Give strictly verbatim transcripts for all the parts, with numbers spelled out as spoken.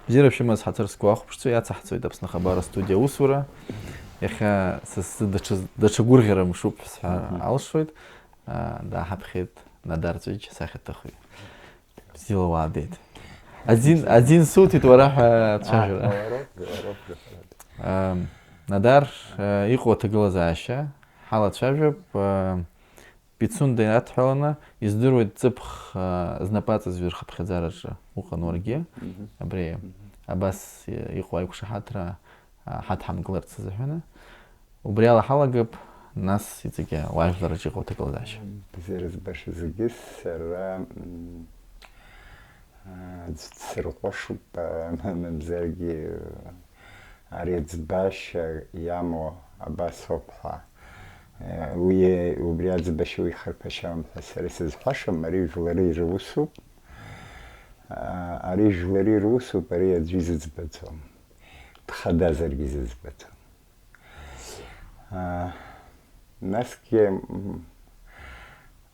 Бзиара шәымаз, ҳаҭыр зқәу ахәаԥшцәа, иацаҳҵоит Аԥсны ахабар астудиа аусура. Иахьа са сзы даҽа, даҽа гәырӷьара мшуп ҳәа сҳәар Мгм. алшоит. Аа, дааҳаԥхьеит Надар Ҵәыџь, сахьаҭыхҩы. Бзиала уаабеит. Азин, азин суҭеит уара ҳәа ацәажәара. Ааи, уароуп, уароуп, уароуп. Ам, Надар, э, иҟоу аҭагылазаашьа ҳалацәажәап, э, Пицунда иадҳәаланы, издыруеит ҵыԥх, э, знапаҵаҩы рхыԥхьаӡараҿы уҟан уаргьы. Мгм. Абри Мгм. абас, э, иҟоу аиқәшаҳаҭра, э, ҳадҳамгыларц азыҳәаны. Убри ала ҳалагап, нас иҵегьы уажәларраҿы иҟоу аҭагылазаашьа. Бзиара збаша зегьы, сара, м, а, аӡә дсырҟәышуп, а, мамзаргьы, а, ари аӡбашьа иамоу абас ауп ҳәа. Э, уи, убри аӡбашьа уи ихарԥашьам ҳәа сара исызҳәашам, ари жәлари русуп. А, ари жәлари русуп, ари аӡәы изыӡбаӡом. Дхадазаргьы изыӡбаӡом. Аа, насгьы, м,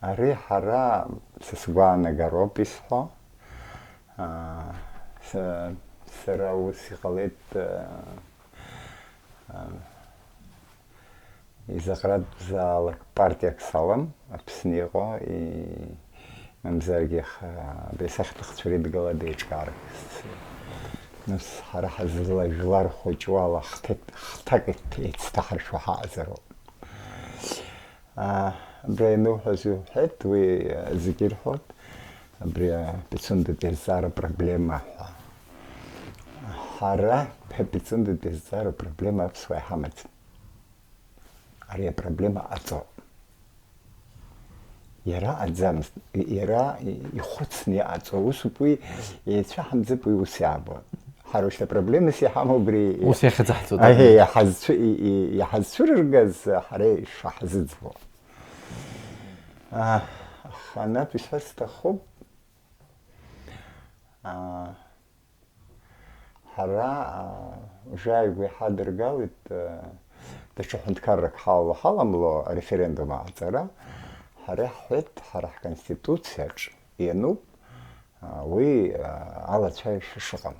ари ҳара, са сгәаанагароуп исҳәо. Аа, са, сара ус иҟалеит, аа, аа, изаҟаратәзаалак партиак салам, Аԥсны иҟоу, и-, мамзаргьы х-, абри сахьҭахцәа ридгылада еиҿкаарак. Нас ҳара ҳазлажәлар хәыҷуала хҭак, хҭак еицҭаҳаршәо ҳаҟазароуп. Аа, абра иануҳәаз иуҳәеит, уи зегьы ирҳәоит, абри апицундатәи азҵаара проблема ҳәа. Ҳара апицундатәи азҵаара проблема аԥсуаа иҳамаӡам. Ари апроблема аҵоуп. Иара аӡамызт, иара ихәыцны иҟаҵоу усуп, уи еицәаҳамӡап, уи ус иаабо. Ҳара ушьҭа проблемас иҳамоу убри. Ус иахьазаҳҵо. Аҳе, иҳазцәы-, и-, и-, иҳазцәырыргаз ҳара ишаҳзыӡбо. А, аха анатә исҳәар сҭахуп. А, Ҳара, аа, уже ааигәа иҳадыргалеит, аа, даҽа ҳәынҭқаррак ҳалало ҳаламло ареферендум аҟаҵара. Ҳара иаҳҳәеит, ҳара ҳконституциаҿ иануп, аа, уи, аа, алацәажәашьа шыҟам.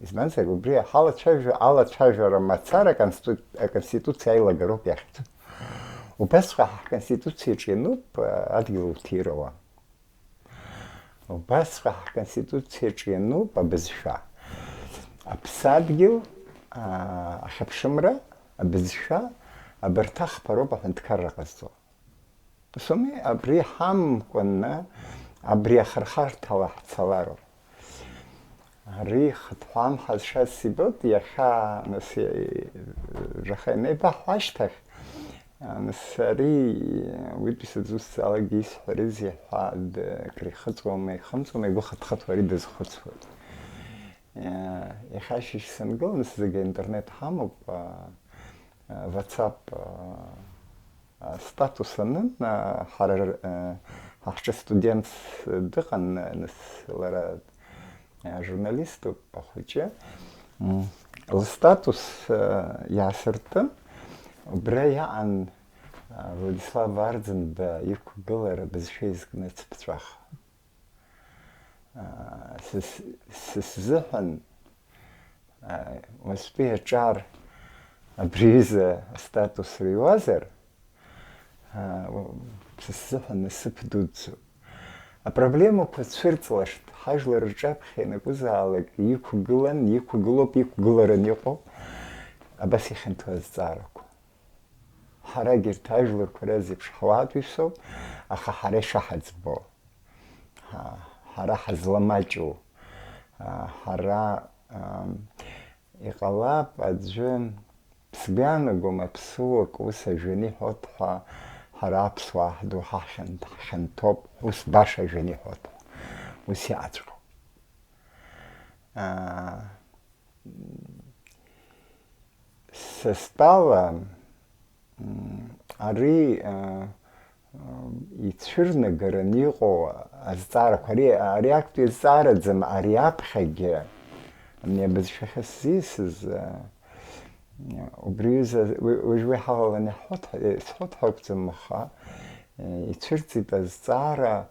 Избанзар, убри ҳалацәажәо-, алацәажәара мацара аконститу-, аконституциа аилагароуп иахьӡу. Убасҟан ҳконституциаҿ иануп, аа, адгьыл уҭирауа. Убасҟан ҳконституциаҿ иануп абызшәа. Аԥсадгьыл, аа, ахьыԥшымра, абызшәа, абарҭ ахԥа роуп аҳәынҭқарра ҟазҵо. Ус ауми, абри ҳамкәаны, абри ахырхарҭала ҳцалароуп. Ари хыҭҳәаам ҳазшаз сибоит, иахьа, нас, жәаха ианеибаҳҳәа ашьҭахь, нас, ари уитәи сызусҭзаалакгьы исҳәарызеи ҳәа д-, акрихыҵуама, ихымҵуама, игәы хыҭхыҭуа ари дазхәыцуеит. Иахьа ашьыжь сангыл, нас, зегьы аинтернет ҳамоуп, а, а, WhatsApp, а, Статус анын, ҳара, ҳа ҳҿы студентс дыҟан, нас лара журналиступ ахәыҷы. Лыстатус иаасыртын, убра иаан Владислав Арӡынба иқәгылара бызшәа изкны цыԥҵәах. Са с-, са сзыҳәан, уаҵәтәи аҿар абри аҩыза астатус рыҩуазар, са сзыҳәан насыԥ дуӡӡоуп. Апроблемақәа цәырҵлашт, ҳажәлар рҿаԥхьа ианакәызаалак иқәгылан, иқәгылоуп, иқәгыларан иҟоуп абас ихьанҭоу азҵаарақәа. Ҳарагьы арҭ ажәларқәа рзеиԥш ҳуаатәыҩсоуп, аха ҳара ишаҳаӡбо, ҳа-, ҳара ҳазламаҷу, а, ҳара, ам, иҟалап аӡәы, сгәы иаанагом, аԥсуак ус ажәаны иҳәоит ҳәа, ҳара аԥсуаа ҳдоуҳа ҳхьан-, ҳхьанҭоуп, ус баша ажәаны иҳәоит ҳәа, ус иаҵәҟьоуп. А, Са стәала, м, ари, а, а, ицәырнагараны иҟоу азҵаарақәа, ари, ари актәи азҵаараӡам, ари аԥхьагьы, ани абызшәахьы сзисыз, а, убри аҩыза, уи, уажә уи ҳалаланы иаҳҳәоит ҳәа, исҳәоит ҳәа акәӡам, аха, э, ицәырҵит азҵаара,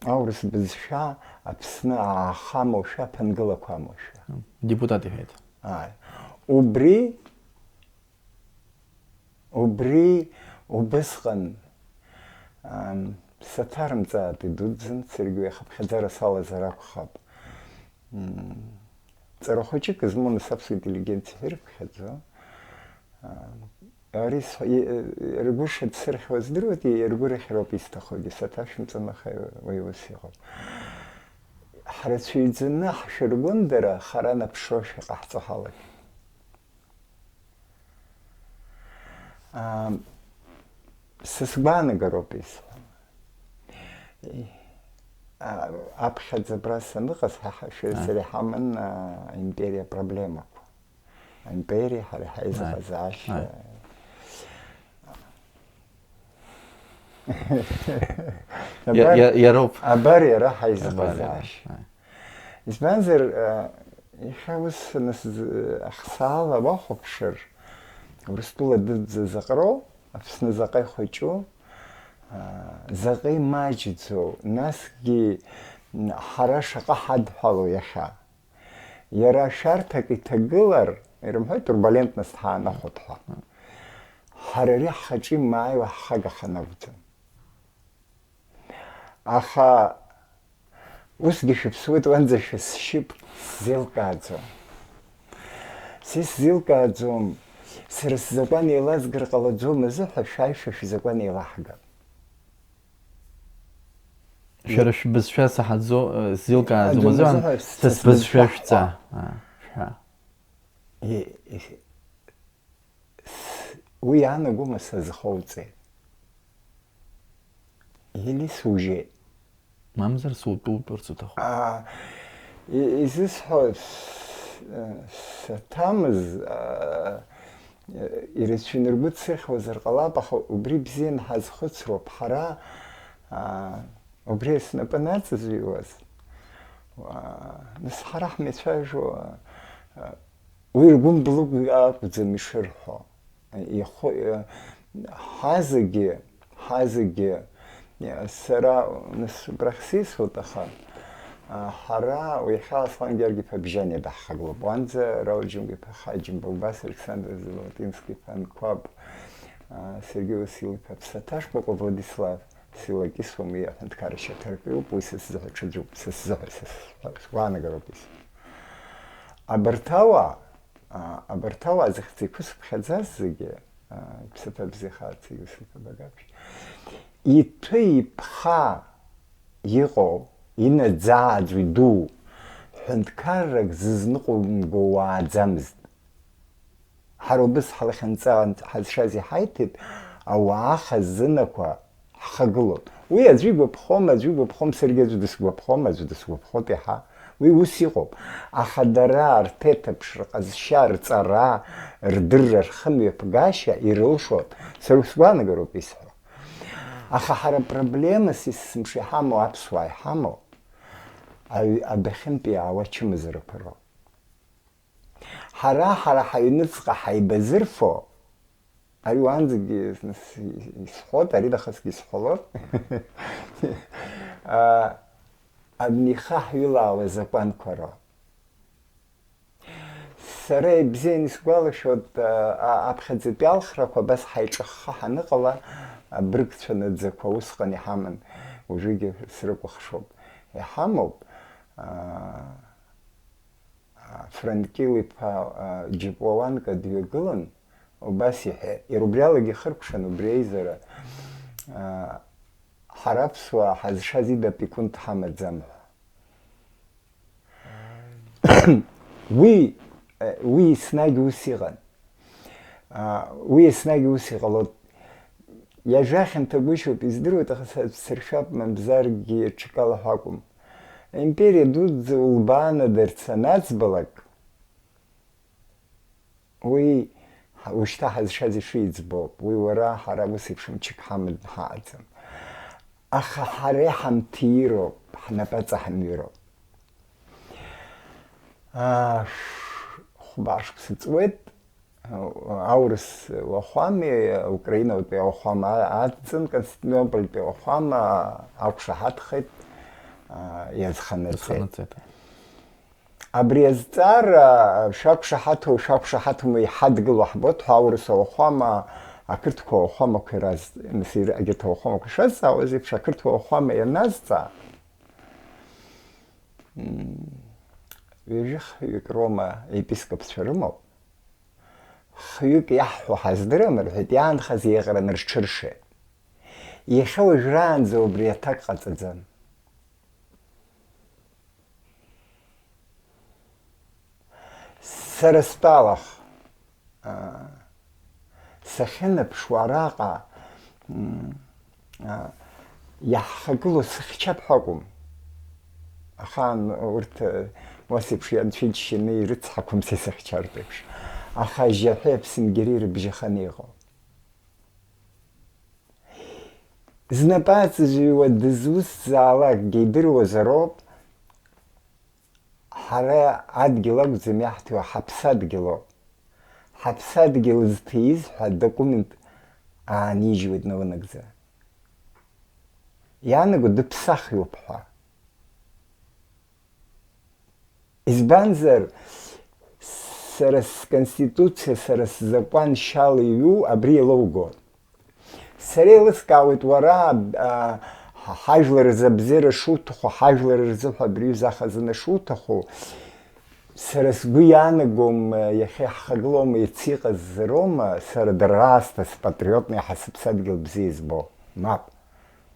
Аурыс бызшәа Аԥсны аахамоушәа, аԥынгылақәа амоушәа. Депутат иҳәеит. Ааи. Убри, убри убысҟан, ам, саҭарымҵааит, идуӡӡан, саргьы уи ахыԥхьаӡара салазар акәхап. М, ҵара хәыҷык змоу, нас, аԥсуа интеллигенциа ҳәа ирыԥхьаӡо, ам, Ари с-, и-, ргәы шыҭсырхьуа здыруеит, и-, ргәы рыхьроуп исҭахугьы, саҭашәымҵан, аха уи ус иҟоуп. Ҳрацәаҩӡаны ҳшәыргәындара хара наԥшуашәа иҟаҳҵо ҳалагеит. Аа, са сгәаанагароуп исҳәо. И-, а, аԥхьаӡа абра саныҟаз, ҳа, ҳа, шәеи Ааи. сареи ҳаман, а, аимпериа проблемақәа. Аимпериа, ҳара ҳаизыҟазаашьа. Ааи. Иа-, Абар, иа-, иароуп. Абар иара ҳаизыҟазаашьа. Ааи. Избанзар, а, иахьа ус нас, ахсаала уахәаԥшыр, Урыстәыла дуӡӡа заҟароу, Аԥсны заҟа ихәыҷу, а, заҟа имаҷӡоу, насгьы, м, ҳара шаҟа ҳадҳәалоу иахьа. Иара шәарҭак иҭагылар, ирымҳәои, турбулентность ҳаанахәоит ҳәа. Ҳара ари ҳхаҿы имааиуа ҳхагаханы акәӡам. Аха усгьы шәыԥсуеит, уанӡа шәысшьып, сзеилкааӡом. Са исзеилкааӡом, сара сзакәан еилазгар ҟалаӡом азыҳәа, шәааи шәа шәзакәан еилаҳгап. Шәара шәбызшәа саҳаӡо, э, сзеилкааӡом азыҳәан, са сбызшәа шәҵа. Аа, шәҳәа. Е-, е-, с-, уи иаанагома сазхоуҵеит? Или сужьеит? Мамзар сутәутәырц уҭахуп. Аа, и-, изысҳәо с-, э, саҭамыз, аа, ирацәаҩны ргәы дсыхьуазар ҟалап, аха убри бзианы ҳазхәыцроуп. Ҳара, аа, убри снапы наҵазҩуаз, аа, нас ҳара ҳмецәажәо, аа, уи ргәымблыгә акәӡам ишырҳәо. Ихәы-, ҳазегьы, ҳазегьы, сара, нас, убрахь сисуеит, аха, а, ҳара уи иахьа Аслан Георги-иԥа Бжьаниа даҳхагылоуп. Уанӡа Рауль Џьамго-иԥа Хаџьымба, убас Александр Золотинский-иԥа Анқәаб, а, Сергеи Васил-иԥа Ԥсаҭашкәакәа, Владислав Силакис, уи аҳәынҭқарра ашьаҭаркҩуп, уи са сзыҳәа ҽаӡәуп, са сзыҳәа, са сгәаанагароуп исҳәо. Абарҭ ауаа, а, абарҭ ауаа зыхьӡ еиқәысԥхьаӡаз зегьы, а, иԥсаҭа бзиахааит, зегьы усырҭа багаԥшь. Иҭәы иԥха иҟоу, инаӡааӡоу, иду, ҳәынҭқаррак зызныҟәымго уааӡамызт. Ҳара убыс ҳлахьынҵа ҳазшаз иҳаиҭеит, ауаа хазынақәа ҳхагылоуп. Уи аӡәы игәаԥхом, аӡәы игәаԥхом, саргьы аӡәы дысгәаԥхом, аӡәы дысгәаԥхоит иаҳа. Уи ус иҟоуп. Аха дара рҭеҭаԥшра, рҟазшьа, рҵара, рдырра, рхымҩаԥгашьа ирылшоит. Сара усгәаанагароуп исҳәо. Аха ҳара проблемас есымша иҳамоу, аԥсуаа иҳамоу, аҩ-, адәахьынтә иаауа ачымазарақәа роуп. Ҳара, ҳара ҳаҩныҵҟа ҳаибазырфо, ари уаанӡагьы ис-, исҳәот, ари нахысгьы исҳәалот, а, абни ихаҳҩылаауа азакәанқәа роуп. Сара ибзиан исгәалашәот, а, а, аԥхьаӡатәи алхрақәа абас ҳаиҿыхха ҳаныҟала, абыргцәа наӡақәа усҟан иҳаман, уажәыгьы срыкәыхшоуп. Иҳамоуп, а, Франкил-иԥа, а, џьапуа уанка дҩагылан, убас иҳәеит, иара убриалагьы ихыркәшан убри аизара, а, ҳара аԥсуаа ҳазшаз ида опекун дҳамаӡам ҳәа. Уи, э, уи еснагь ус иҟан. А, уи еснагь ус иҟалоит. Иажәа хьанҭагәышьоуп, издыруеит, аха са-, сыршәап, мамзаргьы ҽакала ҳәа акәым. Аимпериа дуӡӡа улбаанадырц анаӡбалак, уи ҳа-, ушьҭа ҳазшаз ишиӡбоуп. Уи уара, ҳара ус еиԥш мчык ҳамаӡам, ҳаҟаӡам. Аха ҳара иҳамҭироуп, ҳнапаҵаҳамҩыроуп. Аа, ш-, хәба шықәса ҵуеит, аурыс уахәами, украинатәи ауахәама адҵын, Константинопольтәи ауахәама ақәшаҳаҭхеит, а, иазханаҵеит. Иазханаҵеит. Абри азҵаара шәақәшаҳаҭу, шәақәшаҳаҭума, иҳадгыло ҳбоит ҳәа, аурыс ауахәама, ақырҭқәа ауахәамақәа ираз-, нас ир-, егьырҭ ауахәамақәа шазҵаауаз еиԥш, ақырҭуа ауахәама ианазҵаа, м, ҩажәи хҩык роума епископцәа рымоуп. Хҩык иаҳҳәо ҳаздырам, рҳәеит, иаанхаз еиҟараны рҽыршеит. Иахьа уажәраанӡа убри аҭак ҟаҵаӡам. Сара стәалах, аа, сахьынаԥшуа араҟа, м, аа, иаҳхагылоу сыхьчап ҳәа акәым. Ахаан урҭ, э, уа сеиԥш ианцәыџьшьаны ирыцҳақәом са исыхьчартә еиԥш. Аха ажьаҳәеи аԥсынгьыри рыбжьаханы иҟоуп. Знапы аҵыжәҩуа дызусҭзаалакгьы идыруазароуп, ҳара адгьыл акәӡам иаҳҭиуа, ҳаԥсадгьылоуп. Ҳаԥсадгьыл зҭиз ҳәа адокумент аанижьуеит наунагӡа. Иаанаго дыԥсахҩуп ҳәа. Избанзар, сара сконституциа, сара сзакәан шьала иҩу абри еилоугон. Сара еилыскаауеит, уара, а, ҳ-, ҳажәлар рзы абзиара шуҭаху, ҳажәлар рзыҳәа абри аҩыза ахазына шуҭаху, сара сгәы иаанагом, иахьа иаҳхагылоума, иацы иҟазароума, сара дара раасҭа спатриотны, иаҳа сыԥсадгьыл бзиа избо. Мап.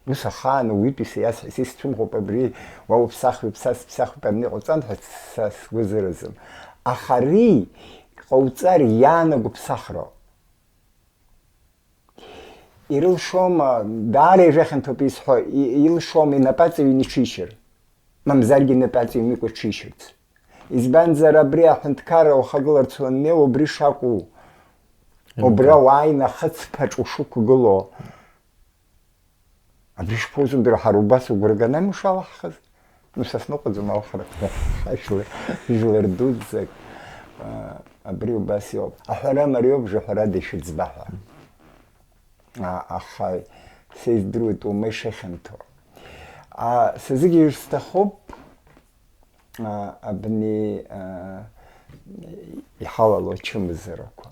Ус ахаан ауаҩытәыҩса иасҳәеит, са исцәымӷуп абри, уа уԥсахҩуп, са сыԥсахҩуп, абни ҟауҵан ҳәа са сгәы зыразым. Аха ари ҟауҵар иаанаго ԥсахроуп. Ирылшома, даара ижәахьанҭоуп исҳәо, и-, илшома инапаҵаҩын иҽишьыр, мамзаргьы инапаҵаҩын икәа иҽишьырц. Избанзар, абри аҳәынҭқарра ухагыларц уаннеи, убри шакәу, убра Инапы. Уааины ахыцԥаҿ ушықәгыло, абри шԥоузымдыруа, ҳара убас угәра ганы амш алаҳхыз? Ну, са сныҟәаӡом алхрақәа. Ажәлар, жәлар дуӡӡак, а, абри убас иоуп. Аҳәара мариоуп, жәаҳәарада ишәыӡба ҳәа. А, аха са издыруеит ума ишыхьанҭоу. А, сазыгьежьыр сҭахуп, а, абни, а, иҳалало ачымазарақәа.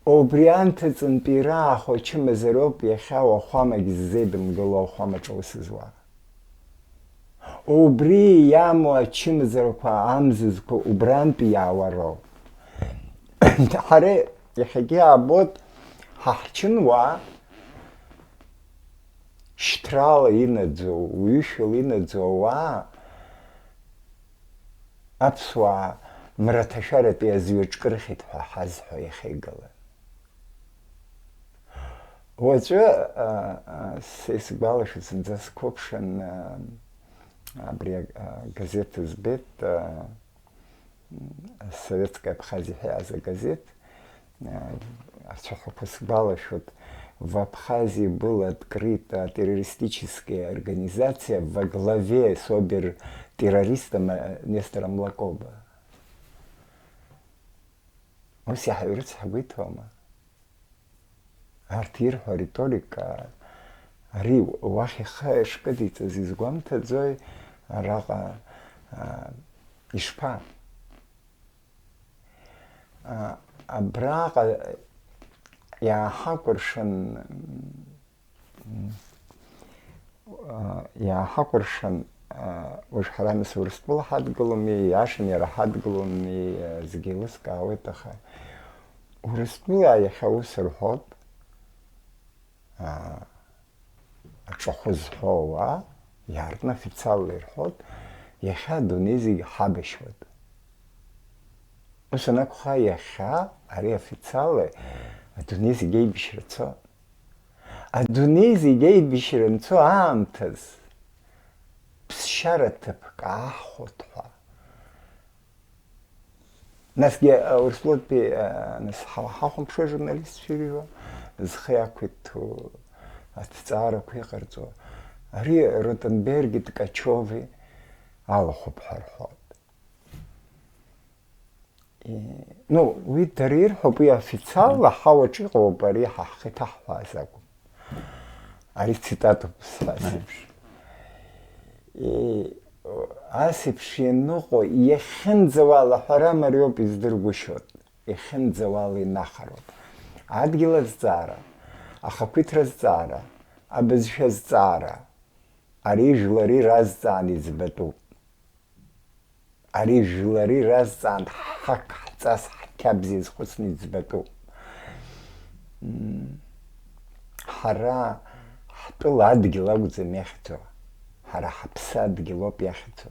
Убри анҭыҵынтәи ираахо ачымазароуп иахьа уахәамагь ззеидымгыло ауахәамаҿ аус зуа. Убри иамоу ачымазарақәа, амзызқәа убрантәи иаауа роуп. Ҳара иахьагьы иаабоит, ҳа ҳчынуаа шьҭрала инаӡоу, уҩышәала инаӡоу ауаа аԥсуаа мраҭашәаратәи азҩаҿкы рыхьит ҳәа ҳазҳәо иахьеигалан. Уаҵәы, а, а, са исгәалашәоит, зынӡа сқәыԥшын, а, абри а, агазеҭ збеит, а, Советская Абхазия ҳәа иааз агазеҭ, а, ацәаҳәақәа сгәалашәоит, в Абхазии была открыта террористическая организация во главе с обер-террористом, а, Нестором Лакоба. Ус иаҳаҩрыц ҳгәы иҭоума? Арҭ ирҳәо ариторика, ари уахь ихы шкыдиҵаз изгәамҭаӡои араҟа, а, ишԥа? А, абраҟа иааҳакәыршан, иааҳакәыршан, уажә ҳара нас Урыстәыла ҳадгыломи, иашан иара ҳадгыломи, зегьы еилыскаауеит, аха Урыстәыла иахьа ус рҳәоит, аҿахәы зҳәо ауаа, иаартны официалла ирҳәоит, иахьа адунеи зегьы ҳабашьуеит. Ус анакәха, иахьа ари официалла адунеи зегьы аибашьра цо. Адунеи зегьы аибашьра анцо аамҭаз ԥсшьара ҭыԥк ааҳхәоит ҳәа. Насгьы, а, Урыстәылатәи, а, нас ҳа-, ҳахәаԥшуа журналистцәа ирыҩуа зхы иақәиҭу аҭҵаарақәа иҟарҵо, ари Ротенберги Ткачеви алахәуп ҳәа рҳәоит. Ну, уи дара ирҳәоуп, уи официалла ҳауаҿ иҟоуп, ари ҳа ҳхы иҭаҳҳәааз акәым. Ари цитатоуп сҳәаз еиԥш. Ас еиԥш ианыҟоу, иахьынӡауала, аҳәара мариоуп, издыргәышьоит, иахьынӡауала инахароуп. Адгьыл азҵаара, ахақәиҭра азҵаара, абызшәа азҵаара, ари жәлари разҵаан иӡбатәуп. Ари жәлари разҵаан ҳҳақ, ҳҵас, ҳқьабз иазхәыцны иӡбатәуп. М, ҳара ҳтәыла адгьыл акәӡам иахьӡу, ҳара ҳаԥсадгьыл ауп иахьӡу.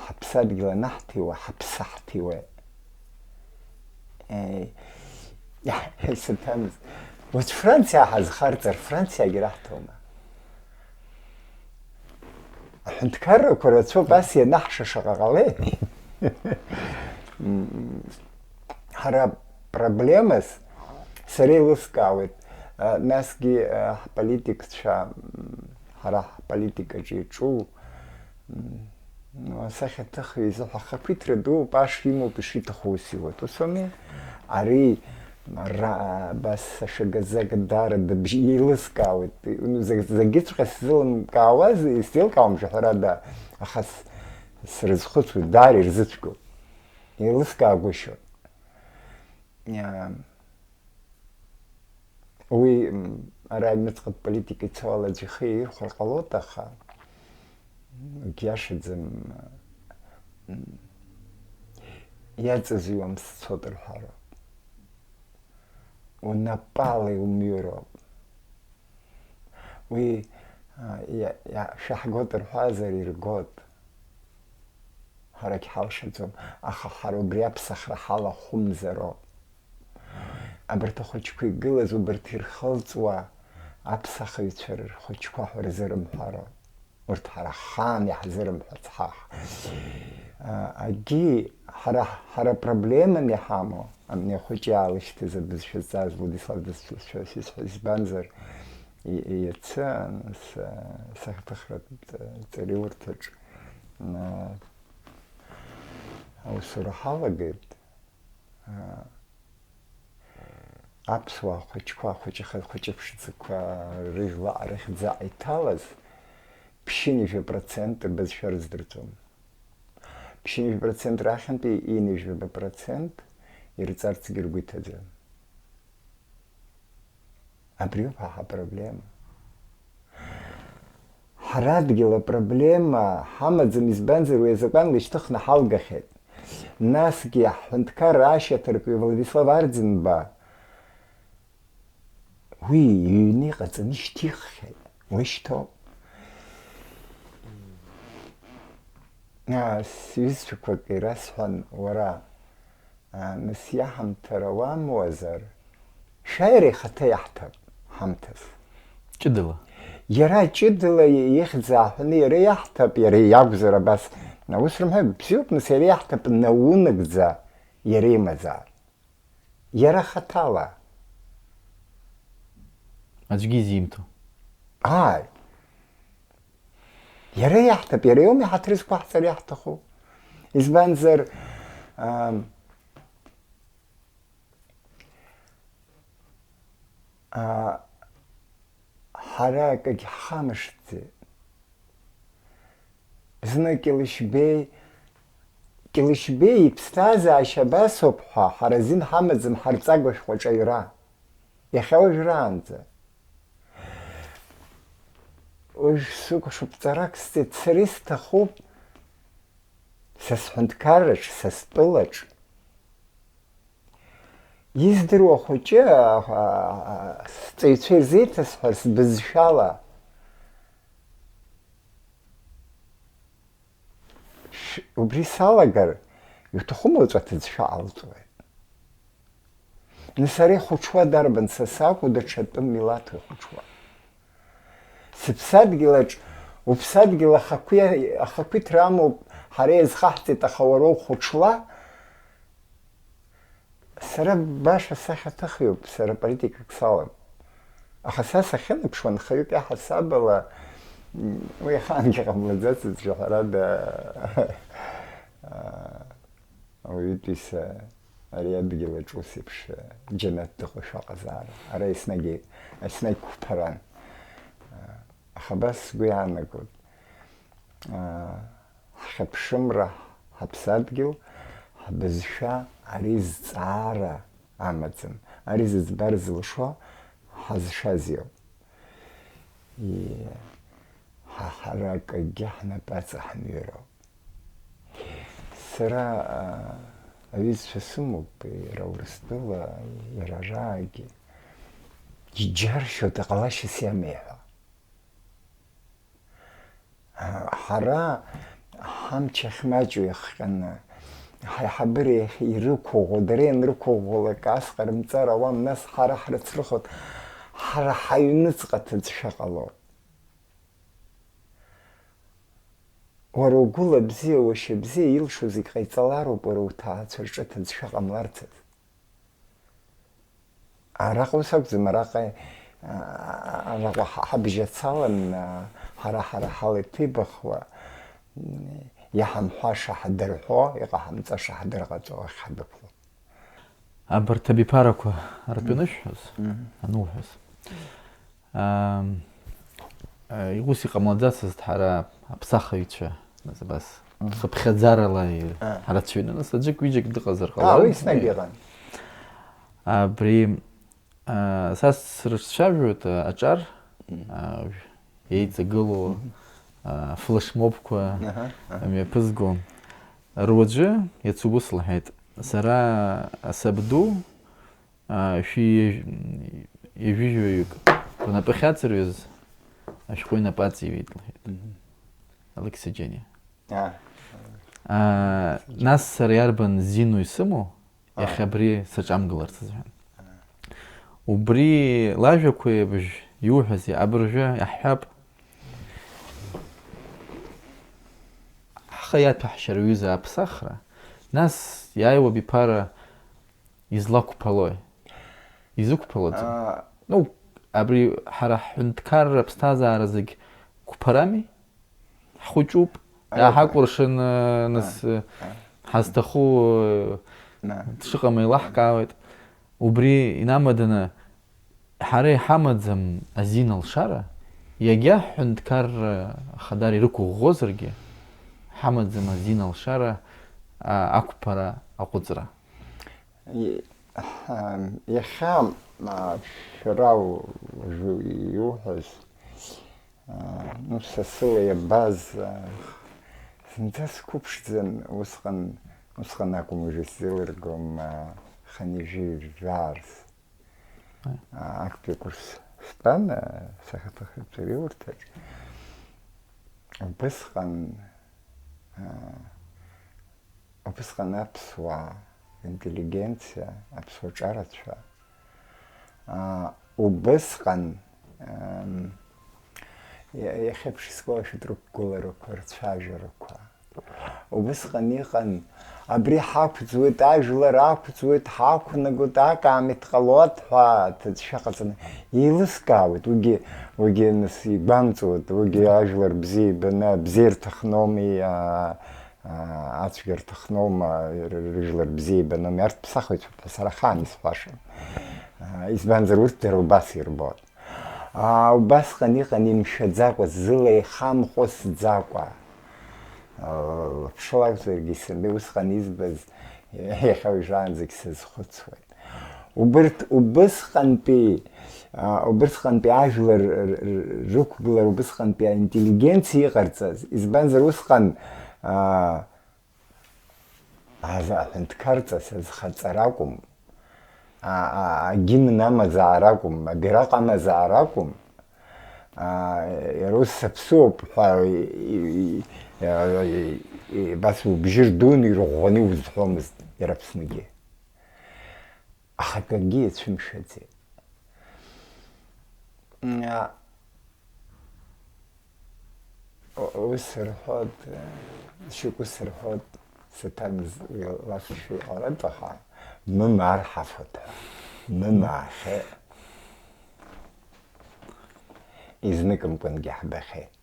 Ҳаԥсадгьыл анаҳҭиуа, ҳаԥсы ҳҭиуеит. Е, саҭамыз. Уаҵә Франциа ҳазхарҵар, Франциагьы раҳҭома? Аҳәынҭқаррақәа рацәоуп, ас ианаҳша шаҟа ҟалеи? М, ҳара проблемас сара еилыскаауеит, а, насгьы, а, ҳполитикцәа, м, ҳара ҳполитикаҿы иҿу, м, ну, асахьаҭыхҩы изы ҳәа ахақәиҭра дууп, аш имоуп, ишиҭаху ус иуеит. Ус ауми? Ари ра-, абас ашагазага даара дыбжь-, еилыскаауеит. Ну, заг-, зегьыҵәҟьа сзеилымкаауаз, исзеилкаауам ҳәарада, аха с-, срызхәыцуеит, даара ирзыцәгьоуп. Еилыскаагәышьоит. Иа-, уи, м, ара аҩныҵҟатә политика ицо ала аӡә ихы иаирхәар ҟалоит, аха, м, иашаӡам, м, иаҵазҩуам сцот рҳәароуп. Унапала иумҩыроуп. Уи, а, иа-, иа-, шәаҳгот рҳәазар, иргот. Ҳарагь ҳалшаӡом, аха ҳара убри аԥсахра ҳалахәымзароуп. Абарҭ ахәыҷқәа игылаз, убарҭ ирхылҵуа аԥсахаҩцәа рхәыҷқәа ҳәа рзырымҳәароуп. Урҭ ҳара ҳхаан иаҳзырымҳәац ҳаҳ. А, агьи ҳара, ҳара проблеман иҳамоу, амни ахәыҷы иаалышьҭыз абызшәа зҵаз Владислав дызшәа сисҳәо, избанзар, и-, иацы, ан-, с-, сахьаҭыхратә ҵариурҭаҿ, а, аусура ҳалагеит. А, аԥсуаа хәыҷқәа, хәыҷы-, хәыҷы ԥшӡақәа рыжәла арыхьӡаҟа иҭалаз ԥшьынҩажәа процент рбызшәа рыздырӡом. Ԥшьынҩажәа процент рахьынтәи ҩынҩажәаба процент ирҵарцгьы ргәы иҭаӡам. Абриоуп ҳа ҳапроблема. Ҳара адгьыл апроблема ҳамаӡам, избанзар, уи азакәанла ишьҭыхны ҳалгахьеит. Насгьы ҳҳәынҭқарра ашьаҭаркҩы Владислав Арӡынба уи иҩны иҟаҵаны ишьҭиххьеит. Уи шьҭоуп. Аа, сҩызцәақәак ирасҳәан, уара, аа, нас иаҳамҭара уамуазар, шәа иара ихаҭа иаҳҭап ҳамҭас. Ҷыдала. Иара ҷыдала ихьӡ ааҳәаны иара иаҳҭап, иара иакәзар абас. Аус рымҳәа, бзиоуп, нас иара иаҳҭап наунагӡа иара имазаап. Иара хаҭала. Аӡәгьы изимҭо. Ааи. Иара иаҳҭап, иара иоуми ҳаҭыр зқәаҳҵар иаҳҭаху. Избанзар, ам, а, ҳара акагь ҳхамышҭӡеит. Зны Кьылышьбеи, Кьылышьбеи иԥсҭазаашьа абасоуп ҳәа ҳара азин ҳамаӡам ҳарҵага шәҟәаҿ аҩра. Иахьа уажәраанӡа. Уажә сыкәшоуп ҵарак сҵеит, сара исҭахуп са сҳәынҭқарраҿ, са стәылаҿ. Издыруа хәыҷы, а, а, сҵаҩцәа ирзеиҭасҳәарц бызшәала. Ш-, убри салагар, иуҭахума уаҵәы аҭыӡшәа ҟалҵуеит? Нас ара ихәыҽуа дарбан, са сакәу, даҽа тәым милаҭу ихәыҽуа? Сыԥсадгьылаҿ, уԥсадгьыл ахақәиа-, ахақәиҭра амоуп, ҳара иазхаҳҵеит, аха уара ухәыҽла, сара баша сахьаҭыхҩуп, сара политикак салам. Аха са сахьынаԥшуа, нхаҩык иаҳасабала, м, уи ахаангьы ҟамлаӡацызт, ҳәарада, аа, Ауаҩытәыҩса ари адгьыл аҿы ус еиԥш џьанаҭ дыҟоушәа ҟазаара. Ара еснагь, еснагь қәԥаран. Аха абас сгәы иаанагоит, ҳхьыԥшымра, ҳаԥсадгьыл, ҳбызшәа ари зҵаара амаӡам. Ари зыӡбар зылшо ҳазшаз иоуп. Ии, ҳа ҳара акгьы ҳнапы аҵаҳмыҩроуп. Сара, а, аҩызцәа сымоуп, иара Урыстәыла, иара араагьы. Иџьаршьоит, иҟалашьас иамеи ҳәа. А, ҳара ҳамч ахьмаҷу иахҟьаны, ҳаиҳабыра иахь ирықәыӷәӷәо, дара ианрықәыӷәӷәалак, ас ҟарымҵар ауам, нас ҳара ҳрыцрыхоит, ҳара ҳаҩныҵҟа ҭыӡшәа ҟалоит. Уара угәыла бзиа, уашьа бзиа илшо зегь ҟаиҵалароуп уара уҭаацәа рҿы аҭыӡшәа ҟамларц азы. Араҟа ус акәӡам, араҟа, а, араҟа ҳа-, ҳабжьацалан, а, ҳара, ҳара ҳала иҭибахуа, м, иаҳамҳәаша ҳадырҳәо, иҟаҳамҵаша ҳадырҟаҵо ахь ҳдәықәлоит. Абарҭ абиԥарақәа ртәы анышәҳәоз, Мгм. Ануҳәоз, ам, а, ус иҟамлаӡацызт ҳара аԥсахаҩцәа, нас абас, Мгм. Хыԥхьаӡарала и-, А. Ҳрацәаҩны, нас аӡәык-ҩыџьак дыҟазар А, ҟаларын. Уи еснагь Е. Ыҟан. Абри, а, са срыҿцәажәоит, а, аҿар, Мгм. А, еиҵагылоу, Мгм. А, флешмобқәа Аҳа, аҳа. Мҩаԥызго. Руаӡәы иацы убыс лҳәеит, сара асабду, а, шәи ҩажәижәаҩык рнапы ахьаҵарҩыз ашәҟәы инапы аҵеиҩит, лҳәеит. Мгм. Алексеи Џьениа. А. А, нас сара иарбан зину исымоу, А. Иахьа абри саҿамгыларц азыҳәан. А. Убри лажәақәа еиԥш иуҳәази, абыржәы иаҳҳәап. Ҳхы иаҭәаҳшьар ҩыза аԥсахра, нас иааиуа абиԥара излақәԥалои? Изықәԥалаӡом. Аа. Ну, абри ҳара ҳҳәынҭқарра аԥсҭазаара зегь қәԥарами? Ҳхәыҷуп, Аиаҳа. Иааҳакәыршаны, нас, Аа. Ҳазҭаху, Аа. Дшыҟам еилаҳкаауеит. Убри инамаданы, ҳара иҳамаӡам азин алшара, иагьа ҳҳәынҭқарра хадара ирықәыӷәӷәозаргьы, ҳамаӡам азин алшара, а, ақәԥара аҟәыҵра. И-, ҳа, иахьа, а, шәара уажәы иуҳәаз, а, ну, са сыла иабаз, а, зынӡа сқәыԥшӡан, усҟан, усҟан акәым, уажәы сзеилыргом, а, хынҩажәи жәаарс. Аи. А, актәи акурс стәан, а, сахьаҭахыз ари урҭаҿ. Убысҟан, а, Убысҟан аԥсуаа, интеллигенциа, аԥсуа ҿарацәа, аа, убысҟан, ам, иа-, иахьа еиԥш исгәалашәоит рықәгыларақәа, рцәажәарақәа. Убысҟан иҟан, абри ҳақәӡуеит, ажәлар ақәӡуеит, ҳақәнагоит, акаамеҭ ҟалоит ҳәа аҭыӡшәа ҟаҵаны еилыскаауеит. Уигьы, уигьы нас игәамҵуеит, уигьы ажәлар бзиа ибаны, бзиа ирҭахноми, аа, Аа, ацәгьа рҭахноума, р-, рыжәлар бзиа ибаноума, арҭ ԥсахуеит ҳәа сара ахаан исҳәашам. Аа, избанзар, урҭ дара убас ирбоит. Аа, убасҟан иҟан имшәаӡакәа, зыла ихамхәысӡакәа. Аа, лаԥшыла акәзаргьы, исымбеи, усҟан избаз, иахьа уажәраанӡагь сазхәыцуеит. Убырҭ убысҟантәи, а, убысҟантәи ажәлар р-, р-, рықәгылара, убысҟантәи аинтеллигенциа иҟарҵаз, избанзар, усҟан, а, аза-, аҳәынҭқарҵас азхаҵара акәым, а, а, агимн амазаара акәым, абираҟ амазаара акәым, а, иара ус саԥсыуоуп ҳәа, и, и, и, а, и, и, абас убжьы рдуны ирӷәӷәаны иузҳәомызт иара Аԥсныгьы. Аха акгьы иацәымшәаӡеит. Мм, а, у-, ус рҳәоит, э, шьоук ус рҳәоит, саҭамыз уи лафшәа иҟалап, аха мымаа рҳафоит ҳәа. Мымаахьеит. Изныкымкәангьы ҳбахьеит.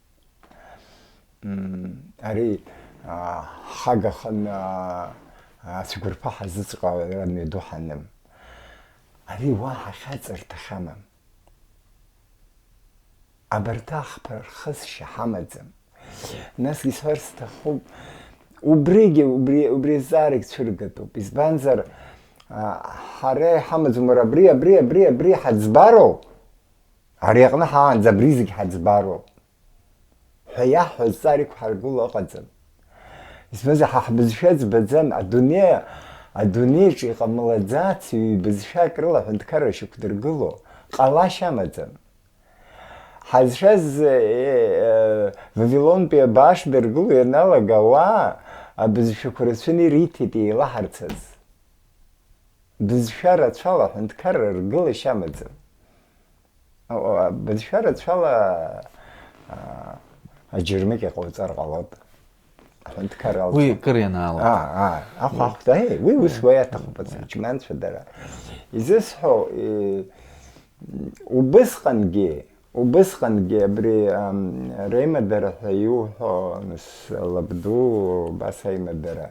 Мм, ари, а, ҳхагаханы, а, Ацәқәырԥа ҳазыҵҟьо ауаҩра мҩаду ҳаным. Ари уаҳа хьаҵырҭа хьамам. Абарҭ ахԥа рхысшьа ҳамаӡам. Насгьы исҳәар сҭахуп, убригьы, убри, убри азҵаарагь цәыргатәуп. Избанзар, а, ҳара иҳамаӡам, уара абри, абри, абри, абри ҳаӡбароуп. Ари аҟны ҳаанӡа абри зегь ҳаӡбароуп ҳәа иаҳҳәо азҵаара иқәҳаргыло ыҟаӡам. Избанзар, ҳа ҳбызшәа ӡбаӡам, адунеи, адунеиаҿ иҟамлаӡац ҩбызшәак рыла аҳәынҭқарра шьақәдыргыло ҟалашьа амаӡам. Ҳазшаз, э, э, Вавилонтәи абааш дыргыло ианалага ауаа абызшәақәа рацәаны ириҭеит еилаҳарцаз. Бызшәа рацәала аҳәынҭқарра ргылашьа амаӡам. Бызшәа рацәала, аа, аџьармыкьа ҟауҵар ҟалоит. Аҳәынҭқар алҵ- Уи акыр ианаалак. Аа, аа, ахә, ахә, да, уи ус уа иаҭахуп, ацәаџьманцәа дара. Изысҳәо, е, убысҟангьы, убысҟангьы абри, ам, реимадара ҳәа иуҳәо, нас, лабду, убас аимадара,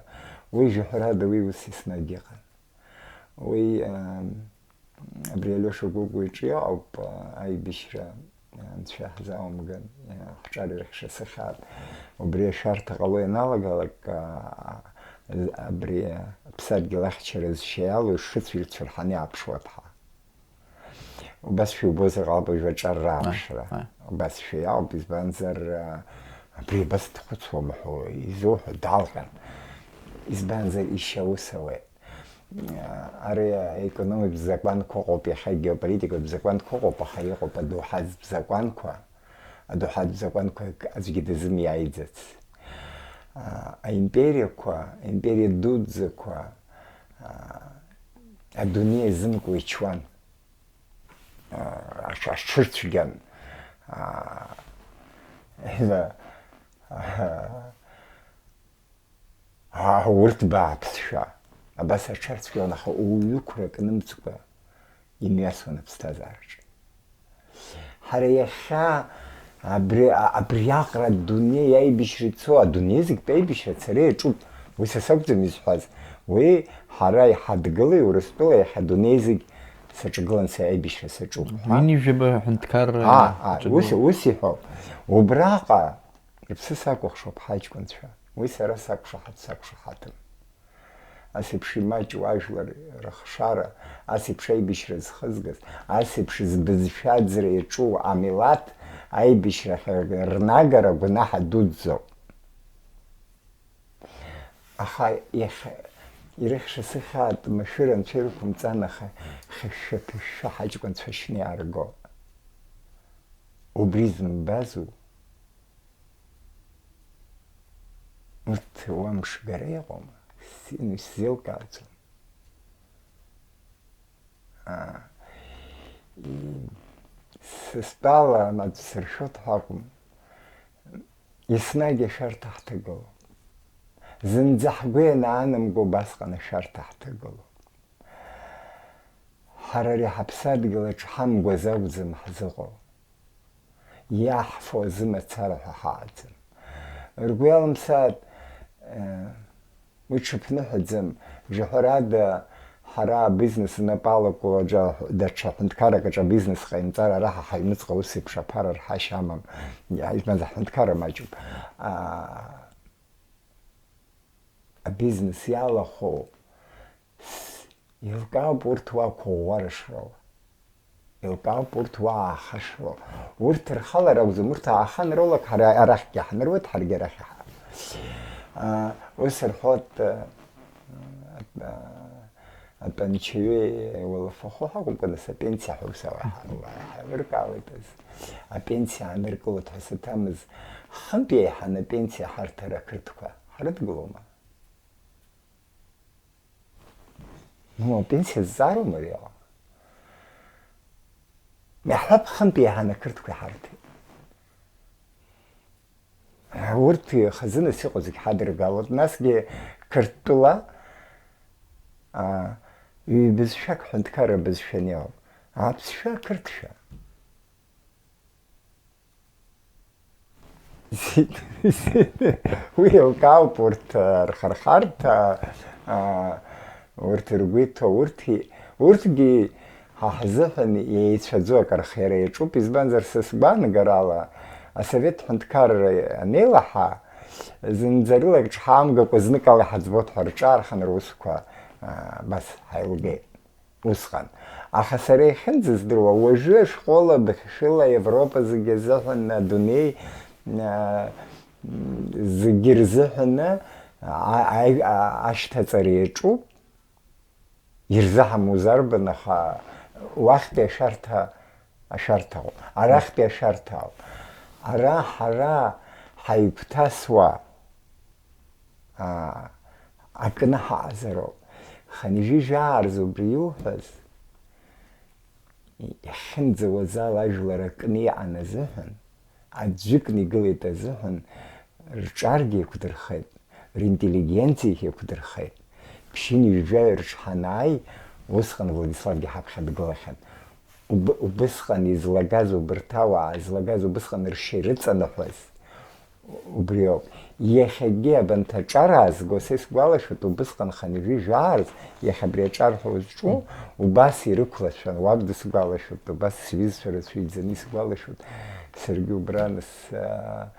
уи жәаҳәарада, уи ус еснагь иҟан. Уи, ам, Абри Алиоша Гәыгәа иҿы иҟоуп, аибашьра, анцәа иаҳзаумган, ҳҿар ирыхьша сыхьаат. Убри ашәарҭа ҟало ианалагалак, абри аԥсадгьыл ахьчара зшьа иалоу шыцәгьоу цәырҳаны иааԥшуа ҭҳа. Убасшәа иубозар ҟалап уажәы аҿар рааԥшра. Аи, аи. Убасшәа иалоуп, избанзар, абри абас дхәыцуама ҳәа изоуҳәо далҟьан. Избанзар ишьа ус ауеит. Ари аекономикатә закәанқәа ыҟоуп, иахьа агеополитикатә закәанқәа ыҟоуп, аха иҟоуп адоуҳатә закәанқәа, адоуҳатә закәанқәа аӡәгьы дазымиааиӡац. А, аимпериақәа, аимпериа дуӡӡақәа, а, адунеи азымкуа ичуан. А, аҽ-, аҽырцәгьан. А, а, Аа, урҭ бааԥсшәа, абас аҽарцәгьон, аха уаҩы қәрак нымҵкәа имҩасуан аԥсҭазаараҿы. Ҳара иахьа абри, а-, абриаҟара адунеи аибашьра ицо, адунеи зегьтә аибашьра ацара иаҿуп. Уи са сакәӡам изҳәаз. Уи ҳара иҳадгылеи Урыстәылеи иахьа адунеи зегь саҿагылан са аибашьра саҿуп ҳәа. Ҩынҩажәаба ҳәынҭқарра Аа, аа, аҿагылан. Ус, ус иҳәоуп. Убраҟа Рыԥсы сакәыхшоуп ҳаҷкәынцәа, уи сара сақәшаҳаҭ, сақәшаҳаҭым. Ас еиԥш имаҷу ажәлар рыхшара, ас еиԥш аибашьра зхызгаз, ас еиԥш збызшәа аӡра иаҿу амилаҭ аибашьрахь рнагара гәнаҳа дуӡӡоуп. Аха иахьа ирыхьша сыхьаат, машәыр анцәа ирықәымҵан, аха хьышәшәа-ԥышәшәа ҳаҷкәынцәа шьны иаарго. Убри зымбазу? Урҭ уа мшгара иҟоума? Син исзеилкааӡом. Аа, и-, сыстәала амаҵ сыршәоит ҳәа акәым. Еснагь ашәарҭа ҳҭагылоуп. Зынӡа ҳгәы ианаанамго убасҟан ашәарҭа ҳҭагылоуп. Ҳара ари ҳаԥсадгьыл аҿы ҳамгәаз акәӡам ҳзыҟоу. Иаҳфо азы мацара ҳәа ҳааӡам. Ргәы иалымсааит, э, уи ҽыԥныҳәаӡам, жәаҳәарада, ҳара абизнес инапы алаку аҿы, даҽа ҳәынҭқаррак аҿы абизнес ҟаимҵар, ара ҳа ҳаҩныҵҟа ус еиԥш аԥара рҳашьа амам. Избанзар, ҳҳәынҭқарра маҷуп. А, абизнес иалахәу Еилкаауп урҭ уа қәыӷәӷәара шроуа. Еилкаауп урҭ уа ааха шроуа. Урҭ рхала ракәӡам, урҭ аахан роулак ҳара арахьгьы ҳныруеит, ҳаргьы арахь иҳа-, а, ус рҳәоит, а, а, атәанчаҩы уалафахәы ҳакәымкәа, нас апенсиа ҳәа ус ала ҳа-, ҳаилыркаауеит азы. Апенсиа ааныркылоит ҳәа саҭамыз, хынтә еиҳаны апенсиа ҳарҭар ақырҭқәа ҳрыдгылома? Ну, апенсиа зҵаароума ари ала? Иаҳҳәап, хынтә еиҳаны ақырҭқәа иҳарҭеит. Урҭ хазынас иҟоу зегь ҳадыргалоит. Насгьы Қырҭтәыла, а, ҩбызшәак ҳәынҭқарра бызшәаны иҟоуп. Аԥсшәа, ақырҭшәа. Зегь, зегь. Уи еилкаауп урҭ, а, рхырхарҭа, а, урҭ ргәы иҭоу, урҭ и-, урҭгьы ҳа ҳзыҳәан еицәаӡоу акы рхиара иаҿуп, избанзар, са сгәаанагарала, асовет ҳәынҭқарра анеилаҳа, зынӡа рылак ҽҳаамгакәа зныкала иҳаӡбоит ҳәа рҿаархан русқәа, а, абас ҳаилгеит. Усҟан. Аха сара иахьынӡаздыруа, уажәы ашкол абыхьшәыла Европа зегьы азыҳәан, адунеи, а, зегьы рзыҳәаны, а, а, а, ашьҭаҵара иаҿуп, ирзаҳамузарбан, аха уахьтәи ашәарҭа, ашәарҭа ауп, арахьтәи ашәарҭа ауп. Ара ҳара ҳаигәҭасуа, аа, акны ҳаҟазароуп. Хынҩажәи жәаа рзы убри иуҳәаз, иахьынӡауаз ала ажәлар акны иҟан азыҳәан, аӡәы икны игылеит азыҳәан, рҿаргьы еиқәдырхеит, ринтеллигенциагьы еиқәдырхеит. Ԥшьынҩажәаҩа рҽҳанааи, усҟан Владиславгьы ҳаԥхьа дгылахьан. Уб-, убысҟан излагаз, убырҭ ауаа злагаз, убысҟан ршьа ирыҵанаҳәаз, убриоуп. Иахьагьы абанҭ аҿар аазго, са исгәалашәоит, убысҟан хынҩажәи жәаа рзы, иахьа абри аҿар ҳәа узҿу, убас ирықәлацәан, уаб дысгәалашәоит, убас сҩызцәа рацәа иӡаны исгәалашәоит. Саргьы убра нас, аа,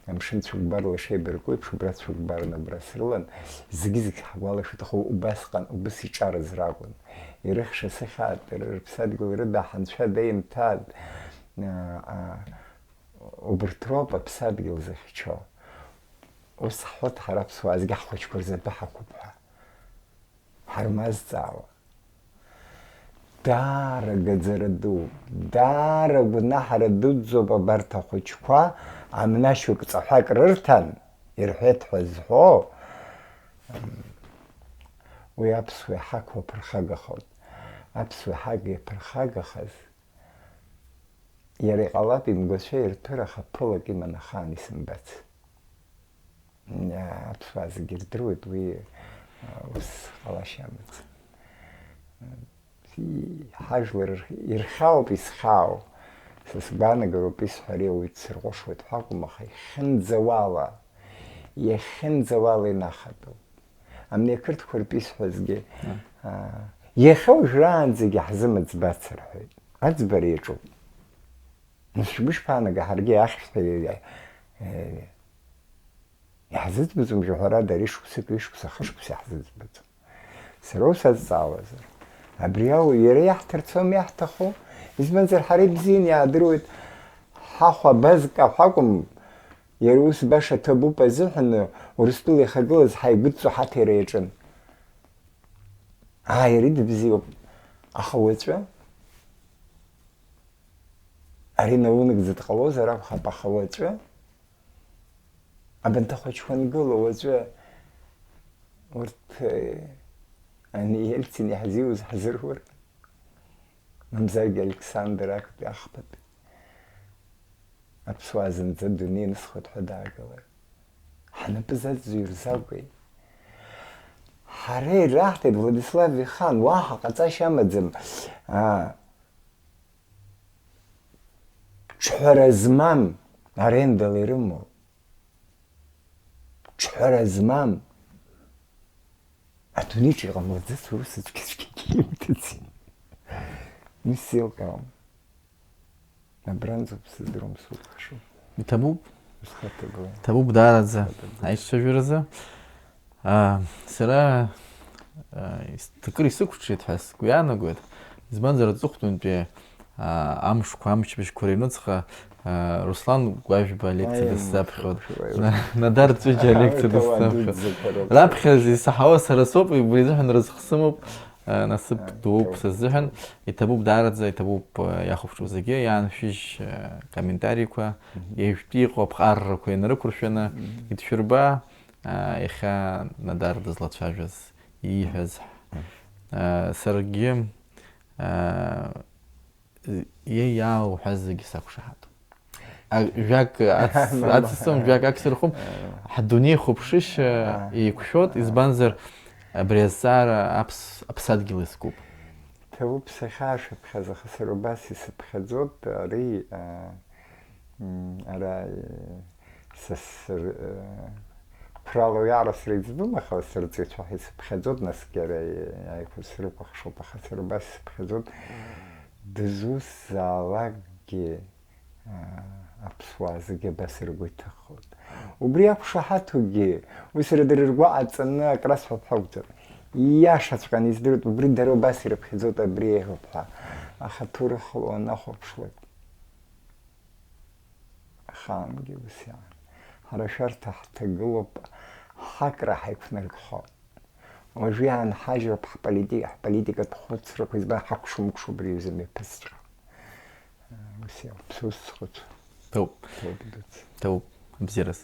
амшын цәыкәбар лашеибаркуеиԥш, убра цәыкәбарны убра срылан, зегьы-зегь ҳгәалашәоит, аха убасҟан, убыс иҿараз ракәын. Ирыхша сыхьаатәра, рыԥсадгьыл рыда ҳанцәа деимҭад, аа, аа, Убырҭ роуп аԥсадгьыл зыхьчо. Ус ҳҳәоит ҳара аԥсуаа зегьы ҳхәыҷқәа рзы адәы ҳақәуп ҳәа. Ҳармазҵаауа. Даара гаӡара дууп, даара гәнаҳара дуӡӡоуп абарҭ ахәыҷқәа, амнашьук ҵаҳәак рырҭан, ирҳәеит ҳәа зҳәо, уи аԥсуа иҳақәу аԥырхагахоит. Аԥсуа иҳак иаԥырхагахаз, Иара иҟалап имгәацәа ирҭәыр, аха ԥылак иман ахаан исымбац. Аԥсуаа зегьы ирдыруеит уи, ус ҟалашьа амаӡам. Ҳажәлар ирхьаауп исхьаау. Са сгәаанагароуп исҳәари, ауаҩы дсырҟәышуеит ҳәа акәым, аха ихьынӡауала, иахьынӡауала инахатәуп. Амни ақырҭқәа ртәы исҳәазгьы, аа, иахьа уажәраанӡагьы ҳзымыӡбац рҳәеит. Аӡбара иаҿуп. Нас шәгәы шԥаанага, ҳаргьы ахьшәҭҳәа, э, иаҳзыӡбаӡом, жәаҳәарада, ари шықәсык, ҩышықәса, хышықәса иаҳзыӡбаӡом. Сара ус азҵаауазар, абри ауаҩ иара иаҳҭарц аума иаҳҭаху? Избанзар, ҳара ибзианы иаадыруеит, ҳахәа абазкаҳәа акәым, иара ус баша ҭабуп азыҳәан, Урыстәыла ихагылаз ҳаигәыдҵо ҳаҭира иаҿын. Ааи, ари дыбзиоуп. Аха уаҵәы? Ари наунагӡа дҟалозар акәхап, аха уаҵәы? Абанҭ ахәыҷқәа ангыло уаҵәы урҭ, э, ани Ельцин иаҳзиуз ҳзырур? Мамзаргьы Александр актәи ахԥатәи. Аԥсуаа зынӡа адунеи анысхуеит ҳәа даагылар. Ҳнапы заӡӡо ирзакәи? Ҳара ираҳҭеит, Владислав Вихан, уаҳа ҟаҵашьа амаӡам. Аа, ҿҳәара змам арендала ирымоу. Ҿҳәара змам. Адунеиҿы иҟамлаӡац урыс аӡәгьы-аӡәгьы имҭаци. Ус еилкаауам. Абранӡоуп сыздыруам сукәыхшоу. Иҭабуп. Усхаҭагылан. Иҭабуп даараӡа. Иҭабуп. Аицәажәаразы. Аа, сара, аа, ис-, акыр исықәҿиеит ҳәа сгәы иаанагоит. Избанзар, аҵыхәтәантәи, аа, амшқәа, амчыбжьқәа рыҩнуҵҟа, аа, Руслан Гәажәба алекциа Аиеи, дысзаԥхьоит. Шәуаҩ. На-, Надар Ҵәыџьа алекциа Ауаа дысзаԥхьоит. Дуӡӡақәа роуп. Раԥхьа изсаҳауа сара соуп, убри азыҳәан разҟ сымоуп, аа, насыԥ Аиеи, дууп ҭабуп. Са сзыҳәан. Иҭабуп даараӡа, иҭабуп, аа, иахәаԥшуа зегьы, иааншәыжь, аа, комментариқәа, Мгм. Ижәтәы иҟоу аԥҟарақәа инарықәыршәаны Мгм. идшәырба, аа, иахьа Надар дызлацәажәаз, ииҳәаз. Мгм. Аа, саргьы, аа, иа-, иаауҳәаз зегьы сақәшаҳаҭуп. А, жәак ац-, Мама. Ацысҵом, жәак аксырхом. Ҳдунеи хәаԥшышьа Аа. еиқәшәоит, Аа. избанзар, абри азҵаара аԥс-, аԥсадгьыл иазкуп. Ҭабуп сахьаашәыԥхьаз, аха сара убас исыԥхьаӡоит, ари, аа, м, ара, э, Са сыр-, э, қәрала уи арасра иӡбом, аха сырҵаҩцәа ҳәа исыԥхьаӡоит, насгьы иара иааиқәа срыкәыхшоуп, аха сара убас исыԥхьаӡоит, дызусзаалакгьы, э, аԥсуаа зегьы абас ргәы иҭахоит. Убри иақәшаҳаҭугьы, уи сара дара ргәы аҵаны акрасҳәап ҳәа акәӡам. Ииашаҵәҟьаны издыруеит, убри дара убас ирыԥхьаӡоит, абри еиӷьуп ҳәа. Аха аҭоурых уанахәаԥшлак, ахаангьы ус иаан. Ҳара шәарҭа ҳҭагылоуп, ҳакра ҳаиқәнаргхо. Уажәы иаанҳажьроуп ҳполити-, ҳполитикатә хәыцрақәа, избан ҳакәша-мыкәша убри аҩыза мҩаԥысҵәҟьа. Ус иауп, сус схәыцуа. Ҭоуп. Ҭоуп, дуӡ. Ҭоуп, абзиараз.